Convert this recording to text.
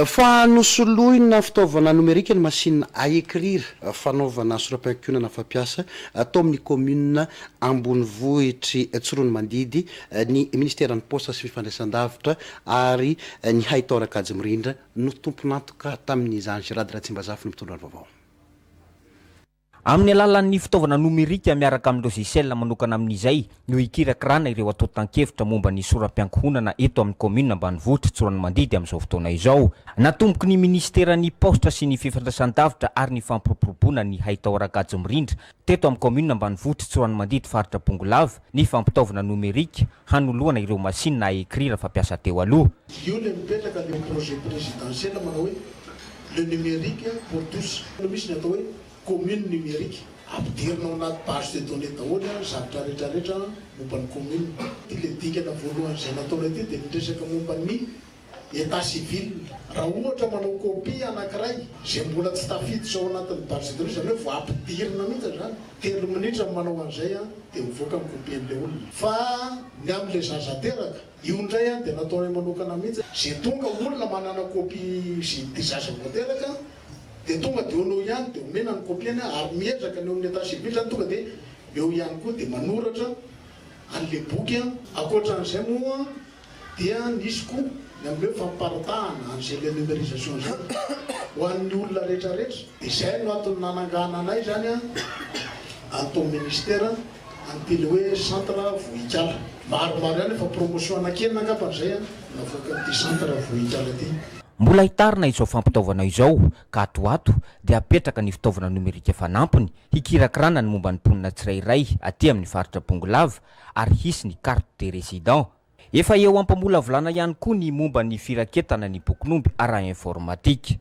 Fa nosoloina fitaovana nomerika ny machine à écrire fanaovana sora-piankohonana fampiasa tao amin'ny kaominina ambonivohitr'i Tsiroanomandidy, ny minisiteran'ny Paositra sy Fifandraisandavitra ary ny Haitao Rakajy Mirindra no tompon'antoka tamin'izany. Gérard Ratsimbazafy no mitondra ny vaovao. Amin'ny alalan'ny fitaovana nomerika miaraka amin'ny logiciel manokana amin'izay no hikirakirana ireo antontan-kevitra momba ny sora-piankohonana eto amin'ny kaominina ambanivohitr'i Tsiroanomandidy amin'izao fotoana izao. Natomboky ny minisiteran'ny Paositra sy ny Fifandraisan-davitra ary ny Fampiroboroboana ny Haitao ara-kajy mirindra teto amin'ny kaominina ambanivohitr'i Tsiroanomandidy faritra Bongolava ny fampitaovana nomerika hanoloana ireo masinina à écrire fampiasa teo aloha. Io le mipetraka le projet présidentiel manao hoe le numérique pour tous. Misy ny atao hoe Commune numérique, ampidirina ao anaty base de données daholo ny zavatra rehetra rehetra momba ny commune. Ity le dingana voalohany izay nataonay ity dia niresaka momba ny état civil. Raha ohatra manao copie anankiray izay mbola tsy tafiditra ao anatin'ny base de données, izany hoe vao ampidirina mihitsy izany, telo minitra ny manao an'izay dia mivoaka ny copie an'ilay olona. Fa ny amin'ilay zaza teraka, io indray dia nataonay manokana mihitsy, izay tonga olona manana copie izay zaza vao teraka, Dia tonga dia eo no eo ihany dia omena ny copie-ny ary miezaka ny eo amin'ny état civil zany tonga dia eo ihany koa dia manoratra an'ilay boky an. Ankoatra an'izay moa dia nisy koa ny amin'ny hoe fampiparitahana an'izay ilay numérisation izay ho an'ny olona rehetra rehetra. Dia izay no antony nanangananay izany an an'itony ministera an'ity ilay hoe centre Vohikala. Maromaro ihany efa promotion anankienina angambany izay an navoakan'ity centre Vohikala ity. Mbola hitarina izao fampitaovana izao ka ato ho ato dia hapetraka ny fitaovana nomerika fanampiny hikirakirana ny momba ny mponina tsirairay aty amin'ny faritra Bongolava ary hisy ny carte de résident. Efa eo ampamolavolana ihany koa ny momba ny firaketana ny bokin'omby ara-informatika.